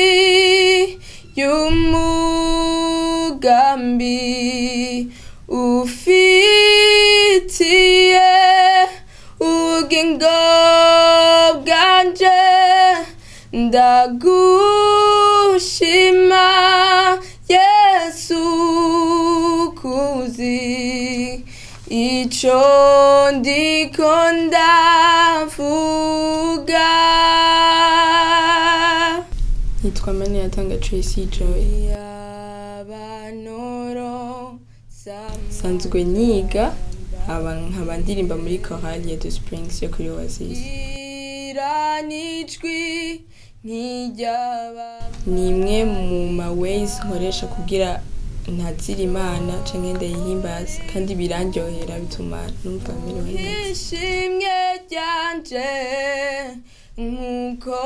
Ndagushimiye umugambi ufitiye ubugingo bwanje. Ndagushima Yesu, kuzi ico ndiko ndavuga. Nitwa Maniyatanga Tracy Joy, sanzwe niga, haba nkaba ndirimba muri chorale ya The Springs yo kuri Oasis. Ni imwe mu ma ways nkoresha kugira ntazira Imana canke ndayihimbaze, kandi birandyohera, bituma numva merewe neza. Ishimwe ryanje nkuko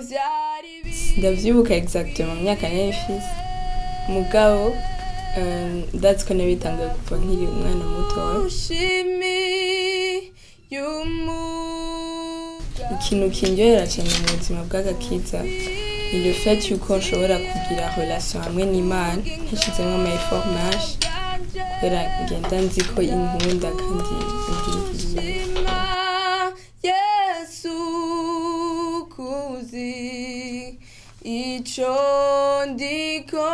vyari. Ndavyibuka exactement mu myaka nari mfise, mugabo ndazi ko nabitanguye kuva nkiri umwana mutoya. Ushimiye Ikintu kindyohera cane mu buzima bw'agakiza ni le fait yuko nshobora kugira relation hamwe n'Imana ntashizemwo ama effort menshi, kubera ngenda nzi ko inkunda kandi ingiriye. Shima Yesu, kuzi ico ndiko.